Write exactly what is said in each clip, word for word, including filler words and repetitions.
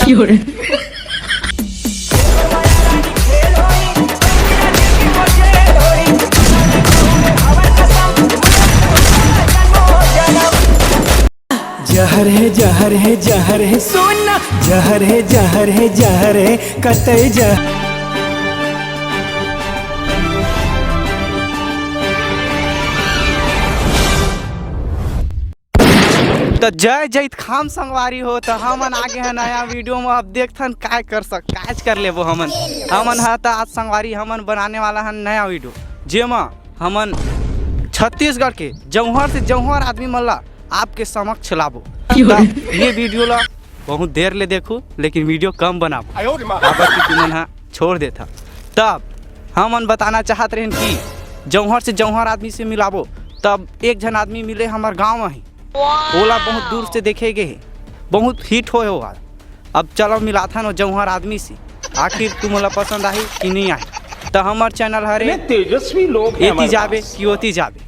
有人。 जहर हे, जहर हे, जहर हे, सुन ना। जहर हे, जहर हे, जहर हे, कतई जहर। त जय जैत खाम संगवारी हो, त हमन आगे हैं नया वीडियो में। अब देखथन काय कर सक, कायच कर लेबो हमन। हमन ह त आज संगवारी हमन बनाने वाला हन नया वीडियो, जेमा हमन छत्तीसगढ़ के जौहर से जौहर आदमी मन ला आपके समक्ष लाबो। क्यों? त ये वीडियो ला बहुत देर ले देखू, लेकिन वीडियो कम बनाबो, काबर कि तुमन ह छोड़ देथा। तब हमन बताना चाहत रहेन कि जौहर से जौहर आदमी से मिलाबो, तब एक झन आदमी मिले हमर गांव में ही, ओला बहुत दूर से देखे गे हे, बहुत हिट होए होगा। अब चलो मिलाथन ओ जौहर आदमी से, आखिर तुमन ला पसंद आही कि नहीं आही। त हमर चैनल हरे इतनी तेजस्वी लोग हैं एती हमारे जाबे पास। कि ओती जाबे।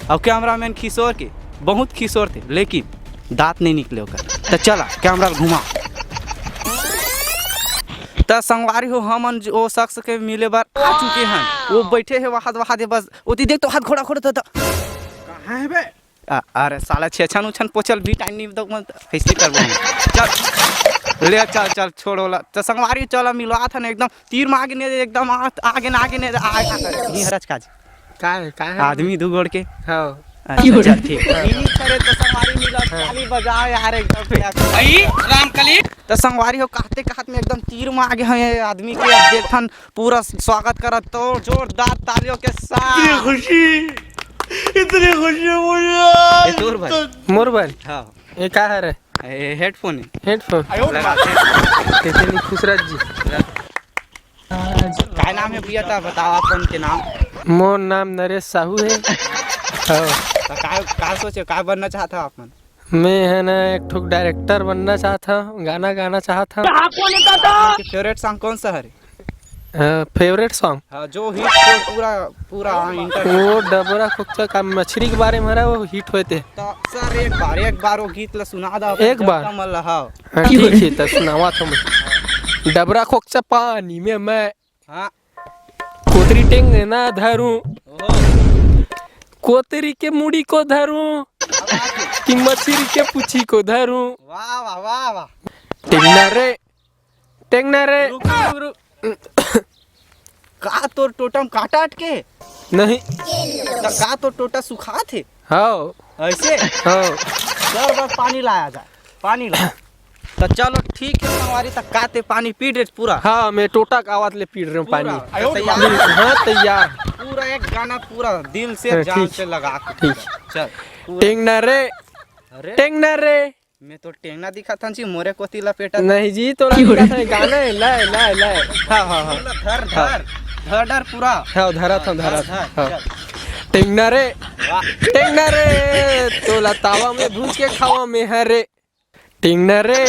अब कैमरामैन खिसोर के बहुत खिसोर थे, लेकिन दांत नहीं निकले ओकर। त चला कैमरा घुमा। त संगवारी हो, हमन ज-, ओ शख्स के मिले बर आ चुके हन। वो बैठे हे वहाद वहाद, बस ओती देख तो हाथ घोड़ा घोड़ा त, त। कहाँ है बे? आ, अरे साला छेछन उछन पोचल भी टाइम नहीं दो, मत कैसे करबो हम? चल, ले चल, चल, छोड़ ओला। त संगवारी चल मिलवाथन एकदम तीर मागे ने, एकदम आ-, आगे ना, आगे ने, आ-, आ-, निहरच काज। का है, का है? आदमी दू गोड़ के। हाँ। अच्छा, चल, ठीक। ठीक है, त संगवारी मिला, हाँ। ताली बजाओ यार, एकदम। आई रामकली। त संगवारी हो, कहते कहत में एकदम तीर मागे हैं ये आदमी के। अब देखथन पूरा स्वागत करत तो जोरदार तालियों के साथ। इतनी खुशी, इतनी खुशी मुझे आज ये तोर भाई। तक। मोर भाई। हाँ। ये का है रे? ये हेडफोन है। हेडफोन? लगा दे। कैसे नहीं खुश रह जी? का नाम है भैया, ता बताओ अपन के नाम। मोर नाम नरेश साहू है। हाँ। तो का, का सोचे, का बनना चाहता हो अपन? मैं है ना एक ठो डायरेक्टर बनना चाहता हूँ, गाना गाना चाहता हूँ। आपके फेवरेट सॉन्ग कौन सा है? Favourite song? हाँ, जो हिट हो पूरा, पूरा, हाँ, इंटर। वो डबरा खोकचा का मछली के बारे में हरा, वो हिट होए थे। तो सर एक बार, एक बार वो गीत ला सुना दो अपन एक बार? जनता मन ला, हाँ। हाँ, ठीक है, तो सुनावा था मैं। डबरा खोकचा पानी में मैं हाँ। कोतरी टेंगना धरूं, ओहो। कोतरी के मुड़ी को धरूं, कि मछली के पूछी को धरूं। वाह, वाह, वाह, वाह। टेंगना रे, टेंगना रे। रुक, रुक, रुक। का तोर टोटा में कांटा अटके? नहीं। त का तोर टोटा सुखात हे? हाँ। ऐसे? हाँ। सर, बस पानी लाया जाए, पानी ला। तो चलो ठीक है संगवारी, तक काते पानी पी रहे पूरा। हाँ, मैं टोटा का आवाज ले पी रहे हूँ पानी। पूरा। तैयार। हाँ, तैयार। पूरा एक गाना पूरा दिल से, हाँ, जान ठीक। से लगा के। ठीक। चल, पूरा। टेंगना रे, अरे। टेंगना रे। मैं तो टेंगना दिखा था जी, मोरे कोती लपेटा। नहीं जी, तो लपेटा था, गाना है, लाए, लाए, लाए। हाँ, हाँ, हाँ। धर, हाँ। धर, धर, धर पूरा। हाँ, धरा था, धरा धर, था। धर, हाँ। चल। टेंगना रे, वाह। टेंगना रे, तोला तावा में भूज के खावा में हरे। टिंगना रे,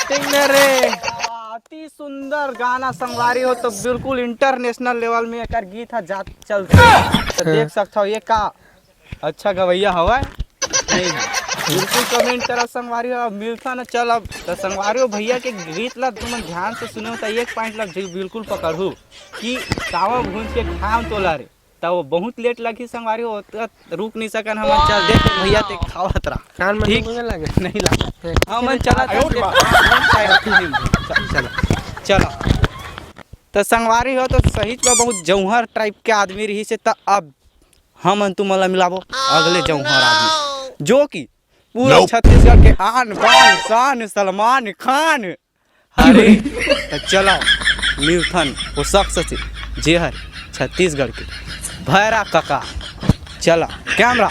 टिंगना रे। अति सुंदर गाना संगवारी हो, तो बिल्कुल इंटरनेशनल लेवल में एकर गीत ह जात चलथे। तो देख सकथव ये का अच्छा गवैया हवय। नहीं है। बिल्कुल कमेंट करा संगवारी हो, अब मिलता ना। चल अब तो संगवारी हो, भैया के गीत ला तुमन ध्यान से सुनो तो एक पॉइंट ला बिल्कुल पकड़हू कि कावा भूंज के खाम तोला रे। त वो बहुत लेट लगही संगवारी हो, ओतका रुक नहीं सकन हमन। चल देख भैया ते खावत रहा। कान में ठीक? नहीं लगे। नहीं लगा। ठीक। हमन चलत हन, चल, चल। चल। त संगवारी हो तो सही तो बहुत जौहर टाइप के आदमी रही से, त अब हमन तुमन ला मिलाबो अगले जौहर आदमी, जो कि पूरा छत्तीसगढ़ के आन बान शान सलमान खान। अरे, त चला मिलथन वो शख्स से, जे हर छत्तीसगढ़ के भैरा कका। चला, कैमरा।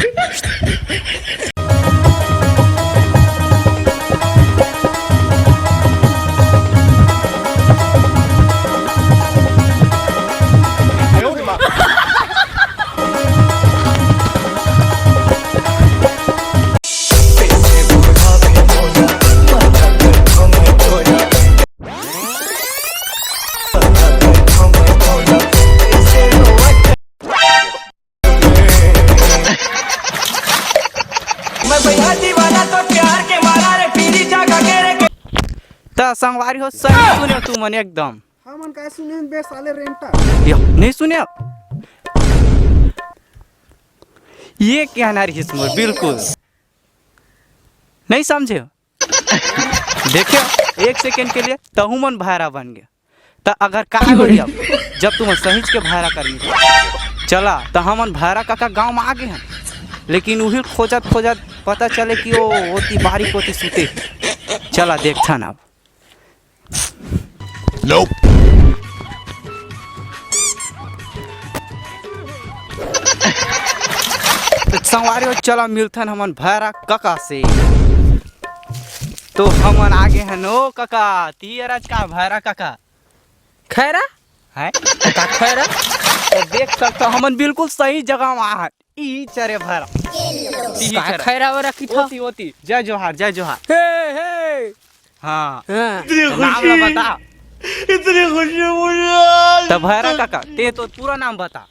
संगवारी हो, सही सुने तुमन एकदम। हमन का सुने बे साले रेंटा। या, नहीं सुने? ये कहना रहिस मोर, बिल्कुल। नहीं समझे? देखियो, एक सेकंड के लिए तहू मन भैरा बन गया। त अगर का होही अब, जब तुमन सहीच के भैरा करमी। चला, त हमन भैरा काका गांव में आ गे हन, लेकिन उही खोजत खोजत पता चले कि ओ ओती बारी कोती सुते। चला, देखथन अब। त संगवारी हो, चला मिलथन हमन भैरा काका से। तो हमन आ गे हन ओ काका, तिही हरच का भैरा काका? खैरा? हैं? का खैरा? त देख सकथो, हमन बिल्कुल सही जगह में आ हन। इही चरे भैरा। इही का चरे। खैरा वैरा की था? ओती, ओती। जय जोहार, जय जोहार। हे, हे। हाँ। हाँ। इतनी तो नाम ला खुशी, बता। इतनी खुशी मुझे आज तक। भैरा काका, ते तो पूरा नाम बता।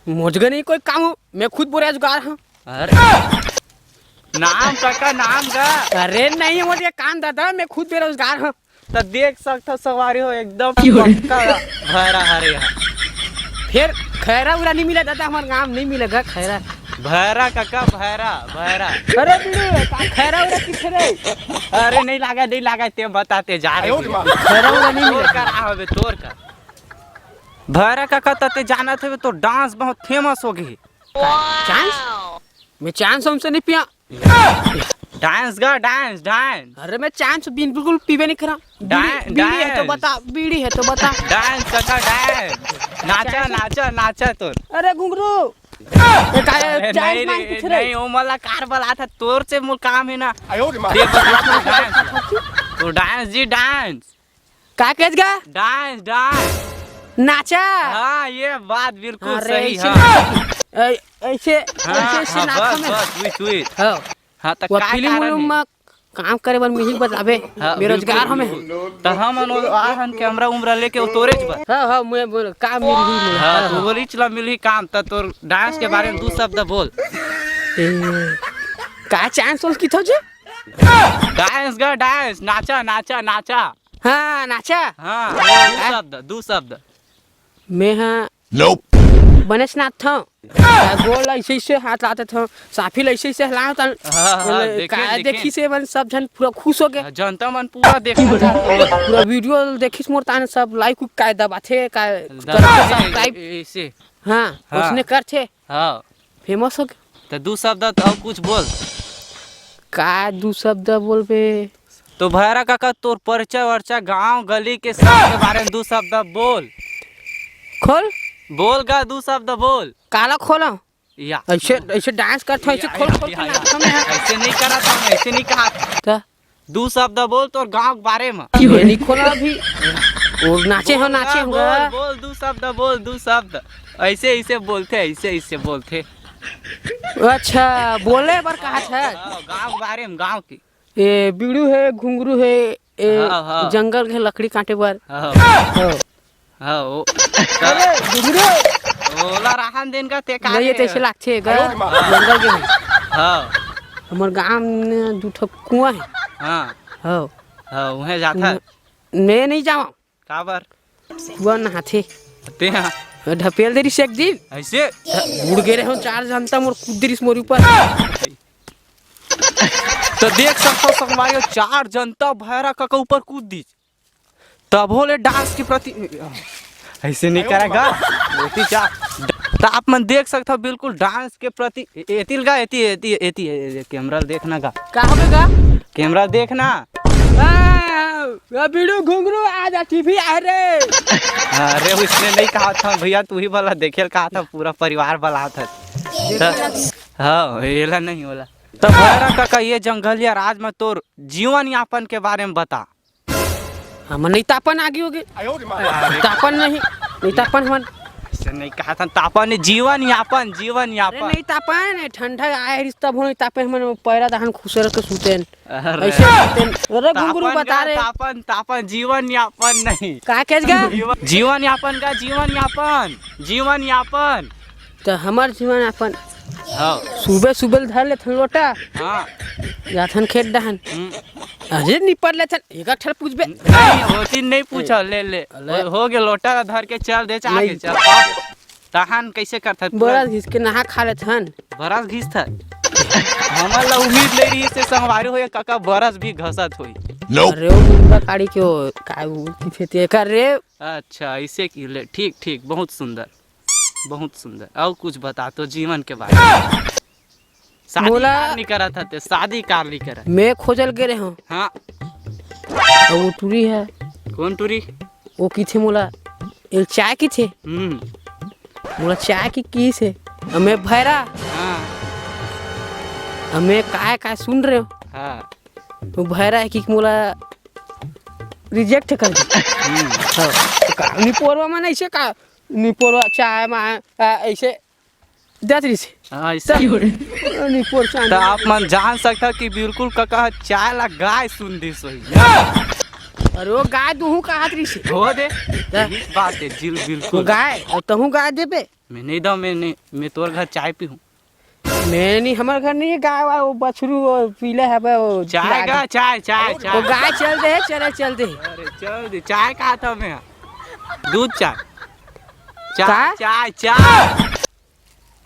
मोजगा नहीं कोई काम हो, मैं खुद बेरोजगार हूँ। अरे। नाम काका, नाम का? अरे नहीं, मोजगा काम दादा, मैं खुद बेरोजगार हूँ। त देख सकथो संगवारी हो, एकदम क्यों रे? पक्का भैरा हरे हा। फिर खैरा उरा नहीं मिला दादा, हमारे गांव नहीं मिलेगा खैरा। भैरा काका, भैरा, भैरा। अरे बीड़ू, का खैरा उरा किथे रे? अरे नहीं लागा, नहीं लागा, ते बताते जा रहे हैं। खैरा उरा नहीं तोर मिलेगा। का रहा हबे, तोर का? भैरा काका, त ते जानत हबे, तो डांस बहुत फेमस हो गई। चांस? मैं चांस हमसे नहीं पिया। डांस गा, डांस, डांस। अरे मैं चांस बिन-, बिल्कुल पीबे नहीं करा। बीड़ी, डांस, बीड़ी है तो डांस। बता, बीड़ी है तो बता। डांस काका, डांस। नाचा, चांस। नाचा, नाचा तो। अरे घुंगरू। ए, का, अरे चांस नहीं मांग रे, कुछ रे। नहीं, ओ मला कार बलात हा, तोर से मोर काम है ना। आयो रे माँ। दे बस, डांस। तो डांस जी, डांस। का केस गा? Dance, dance. नाचा। हाँ, ये बात बिल्कुल अरे, सही ऐसे है। नहीं। ऐ-, ऐसे, हाँ, ऐसे, ऐसे हाँ, नाचा बस, में। बस, wait, wait। हाँ। हाँ, त वो का फिल्म कारण उल्म है? में काम करे बर मिलही बताबे, हाँ, बेरोजगार बिल्कुल, हमें। बिल्कुल। त हमन ओ, आ हन कैमरा उमरा लेके ओ तोरेच बर। हाँ, हाँ, मैं बोल, का मिलही मोला? हाँ, हाँ, तो हाँ। बोली चला मिलही काम, त तोर डांस के बारे में दू शब्द बोल। ए, का चांस वांस की था जे? डांस गा, डांस, नाचा, नाचा, नाचा। हाँ, नाचा। हाँ, हाँ, दू हाँ। शब्द, दू शब्द। मैं हाँ Nope। बनेच नाचथव। गोल ऐसे ऐसे हाथ लाते थव, साफी ऐसे ऐसे हलावत हन। हाँ, हाँ, बोले, देखे, का देखे। देखिस हे मन सब झन पूरा खुश हो गे। हाँ, जनता मन पूरा देखना चाहत हे। पूरा वीडियो देखिस मोर तान सब लाइक उक काय दबाथे, काय दबाथे, करथे सब्सक्राइब। ए-, ऐसे। हाँ, हाँ। उसने करथे। हाँ। फेमस हो गे। त दू शब्द त अउ कुछ बोल। का दू शब्द बोलबे? तो भैरा काका तोर परिचय वर्चा गांव गली के सब के बारे में दू शब्द बोल। खोल। बोल गा दू शब्द बोल। काला खोला? या। ऐसे, ऐसे डांस करत हो, ऐसे या, खोल, या, खोल के या, या। नाचो में है। ऐसे नहीं करत हूँ, ऐसे नहीं कहा। त? दू शब्द बोल तोर गांव के बारे में। मैं नहीं खोला अभी। वो नाचे हो, बोल नाचे ना, हो गा। बोल, बोल, दू शब्द बोल, दू शब्द। ऐसे, ऐसे बोलथे, ऐसे, ऐसे बोलथे। अच्छा, बोले बर कहा था? हाँ, गांव के बारे में, गांव की। ए, बीड़ू हे, घुंगरू हे, ए, हाँ, हाँ। जंगल के लकड़ी काटे बर। हाँ। हाँ। हाँ, ओ। अरे, घुंगरू। ओला राहन देन का ते का नहीं, ये रे? तैसे लागथे गा। आयो रे माँ। जंगल के। हाँ। हमर गांव में दू ठो कुआं हे। हाँ। हाँ। हाँ, उहें जाथा। न-, मैं नहीं जावा। काबर? कुआं नहाथे। ते हाँ। ढपेल दे रिस एक दिन। ऐसे? बुड़ गे रहे हो, चार जनता मोर कूद दे रिस मोर ऊपर। तो देख सकथो संगवारी हो, चार जनता भैरा काका ऊपर कूद दीस। तभो ले डांस के प्रति ऐसे नहीं करेगा। ओती जा। त आप मन देख सकथो बिल्कुल डांस के प्रति ए-, एतिल गा, एती, एती, एती, ए-, ए-, कैमरा देखना गा। का होबे गा? कैमरा देखना। आ, आ, बीड़ू घुंगरू आ जा, टीवी आ रे। अरे उसने नहीं कहा था भैया, तू ही वाला देखे कहा था, पूरा परिवार वाला था। हाँ, एला नहीं होला। त भैरा काका, ये जंगलिया राज में तोर जीवन यापन के बारे में बता। हमन नहीं तापन आगे हो गए। आयो रे माँ। तापन नहीं, नहीं तापन हमन। ऐसे नहीं कहा था, तापन नहीं, जीवन यापन, जीवन अरे यापन। नहीं तापन, ठंडा आए रिस तब हो नहीं तापे, हमन पैरा दहन खुसर के सुतेन। अरे। ऐसे सुतेन। अरे घुंगरू तापन बता का, रे। तापन, तापन, जीवन यापन नहीं। का केस गा? जीवन, जीवन यापन का, जीवन यापन, जीवन यापन। त हमर जीवन यापन। हाँ। सुबह सुबह धर लेथन लोटा। हाँ। जाथन खेत डहन। हम्म। अरे निपट लेथन, एक ठन पूछबे। नहीं, होती नहीं पूछा, ले ले। ले। हो, हो गे, लोटा ला धर के चल दे, आगे नहीं। चल। तहन कैसे करथस? बरस घिस के नहा खा लेथन। बरस घिसथस? हमन ला उम्मीद ले रही से संगवारी हो, ये कका बरस भी घसत होई। अरे वो मुंडा काड़ी के वो, का वो की फेती कर रे। अच्छा, इसे की ले, ठीक, ठीक, बहुत सुंदर, बहुत सुंदर। अउ कुछ बता तो जीवन के बारे में। शादी मोला कार नहीं करत हते, शादी कार नहीं करत। मैं खोजल गे रहे हूँ। हाँ। अउ वो टूरी है। कौन टूरी? वो किथे मोला, एक चाय किथे। हम्म। मोला चाय की, की से? अब मैं भैरा। हाँ। अब मैं काय, काय सुन रहे हो? हाँ। वो भैरा है कि मोला रिजेक्ट कर दे। हम्म। हाँ। तो का, निपोरवा मन ऐसे का, निपोरवा चाय मा, आ, ऐसे देत रहिस हे। हाँ, ऐसा। त निपोर चांदी। त आप मन जान सकता कि बिल्कुल कका ह चाय ला गाय सुन दिस होही। अरे वो गाय दुहूँ कहत रहिस हे। हो दे। त यही बात है, जिल वो बिल्कुल। गाय, और तहूँ गाय देबे? मैं नहीं दऊँ, मैं नहीं, मैं तोर घर चाय पीहूँ। मैं नहीं, हमर घर नहीं है गाय वाय, वो बछरू, वो पीले हवे, वो चाय गाय का, दे। चाय, चाय, वो चाय। गाय चल दे, चले चल दे। अरे चल दे, चाय कहा था मैं? दूध चाय। चाय, का? चाय, चाय।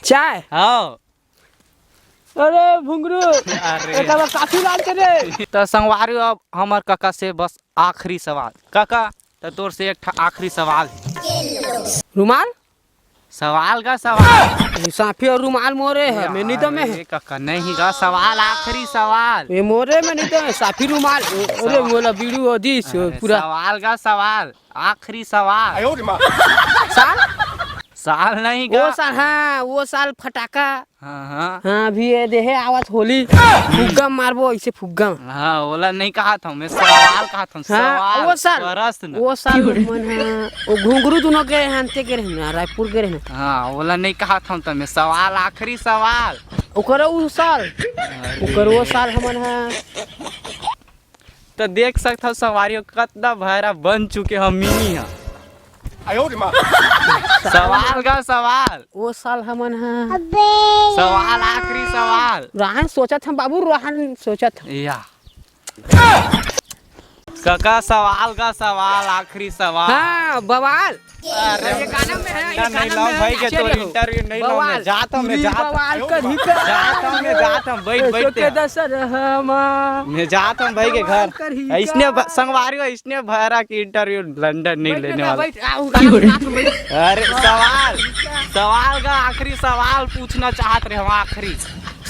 चाय? हाँ। अरे भुंगरू, अरे। एक बार काफी लाल के रे। त संगवारी, अब हमर कका से बस आखिरी सवाल। कका, त तोर से एक ठा आखिरी सवाल हे। रुमाल? सवाल का सवाल। ये साफी और रुमाल मोरे है, मैं नहीं तो मैं। अरे कका, नहीं का सवाल, आखिरी सवाल। ये मोरे में नहीं तो मैं, साफी रुमाल। अरे सवाल। मोला बीड़ू हो दिस, अरे पूरा। सवाल का सवाल। आखिरी सवाल। साल? साल नहीं वो का? साल, हाँ, वो साल फटाका। हाँ, हाँ। हाँ, अभी ये देहे आवत होली, फुग्गा मारबो, इसे फुग्गा। हाँ, ओला नहीं कहा था मैं, सवाल कहा था, हाँ, सवाल, वो साल, प्रश्न। वो साल मन, हाँ, वो घुंगरू दोनों गे रहे, अंते गे रहे ना, रायपुर गे रहे ना। हाँ, ओला नहीं कहा था तो मैं, सवाल, आखिरी सवाल। ओकर वो साल, अरे। ओकर वो साल हमन, हाँ। त देख सकथव संगवारी हो, कतना भैरा बन चुके हम मिनी ह। आयो रे माँ। सवाल का सवाल। वो साल हमन ह। सवाल, आखिरी सवाल। रोहन सोचत हम बाबू, रोहन सोचत हम। या। कका सवाल का सवाल, आखिरी सवाल। हाँ, बवाल। अरे, ये गाना में है, ये गाना नहीं लाऊं भाई के, तोर interview नहीं लाऊं मैं। जात हूं मैं, जात हूं। बवाल करी का। जात हूं मैं, जात हूं, बैठ, बैठ के। मैं जात हूं भाई के घर। ऐसने संगवारी हो, ऐसने भैरा के interview लंदन नहीं लेने वाला। अरे, सवाल, सवाल का आखिरी सवाल पूछना चाहत रहे हम, आखिरी।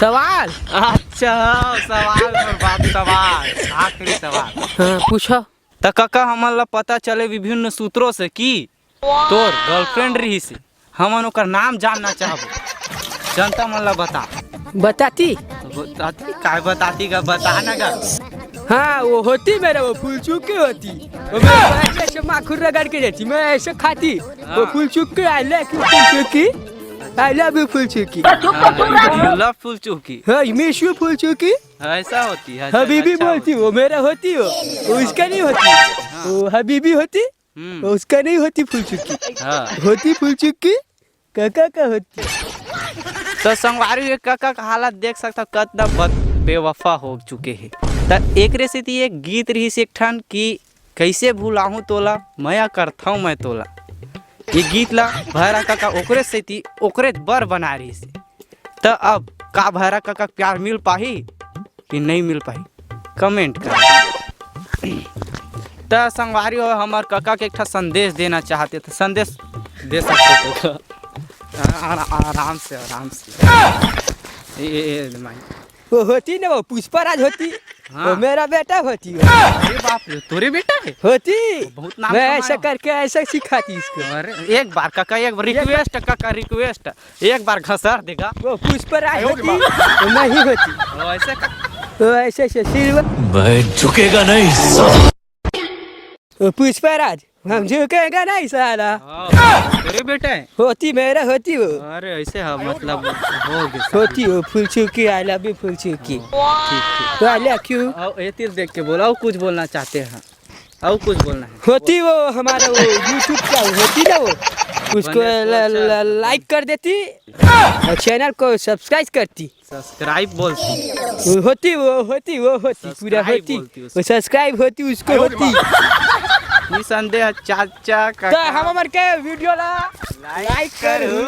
सवाल? अच्छा, सवाल पर बात, सवाल, आखिरी सवाल। हाँ, पूछो। त कका, हमन ला पता चले विभिन्न सूत्रों से कि तोर girlfriend रहिस हे, हमन ओकर नाम जानना चाहबो, जनता मन ला बता। बताती? बताती? काय बताती का, बता ना का। हाँ, वो होती मेरा, वो फुलचुकी होती। वो मेरे को ऐसे, ऐसे माखुर रगड़ के देती, मैं ऐसे खाती। वो हाँ। फुलचुकी, I love you फुलचुकी, I love you फुलचुकी। हाँ, you love फुलचुकी। हाँ, I miss you फुलचुकी। ऐसा होती है, अच्छा, हबीबी अच्छा बोलती होती। वो मेरा होती, वो, वो इसका नहीं होती। हाँ। वो हबीबी होती, हम्म। वो उसका नहीं होती फुलचुकी। हाँ। होती फुलचुकी, काका का होती। तो संगवारी, ये काका का हालत देख सकता, कतना बद-, बेवफा हो चुके हे। त एकरे सेती एक गीत रहिस एक ठन कि कैसे भुलाहूँ तोला, मया करथौं मैं तोला। ये गीत ला भैरा काका ओकरे सेती, ओकरे बर बनाए रहिस हे। त अब का भैरा काका के प्यार मिल पाही कि नहीं मिल पाही, comment कर। त संगवारी हो, हमर काका के एक ठा संदेश देना चाहते, त संदेश दे सकते हो। आ-, आ-, आराम से, आराम से। ए, ए, ए, माई। वो होती ना, वो पुष्पराज होती, हाँ। वो मेरा बेटा होती वो। अरे बाप रे, तोरे बेटा है? होती। वो बहुत नाम मैं कमाया ऐसे हो। करके ऐसे सिखाती इसको। अरे, एक बार काका, एक बार एक बार। Request काका, request। एक बार घसर देगा। वो पुष्पराज आयो रे होती, माँ। वो नहीं होती। वो ऐसे का? वो ऐसे, ऐसे सिल्वर। भाई झुकेगा नहीं साला। वो पुष्पराज, हम झुकेगा नहीं साला। हाँ, तेरे बेटा है? होती मेरा, होती वो। अरे ऐसे हाँ, मतलब हो गया। होती वो फुलचुकी, I love you फुलचुकी। ठीक, ठीक। तो I love you। आओ, ये तीर देख के बोला, और कुछ बोलना चाहते हैं? और कुछ बोलना है? होती वो हमारा वो YouTube क्या होती ना वो। उसको ल- ल- लाइक कर देती और चैनल को सब्सक्राइब करती। सब्सक्राइब बोलती। वो होती, वो होती, वो होती, पूरा सब्सक्राइब होती। बोलती उसको। वो सब्सक्राइब होती, उसको होती। निसंदेह चाचा का तो हम हमर के वीडियो ला लाइक करू,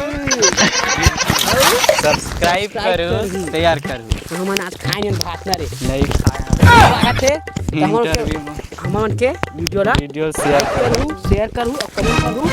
सब्सक्राइब करू, शेयर करू। हमन आज खाए नहीं भात ना रे। नहीं खाया। बात है, तो हमन के, इंटरव्यू में। हमन के वीडियो ला वीडियो शेयर करू। करू, शेयर करू और कमेंट करू।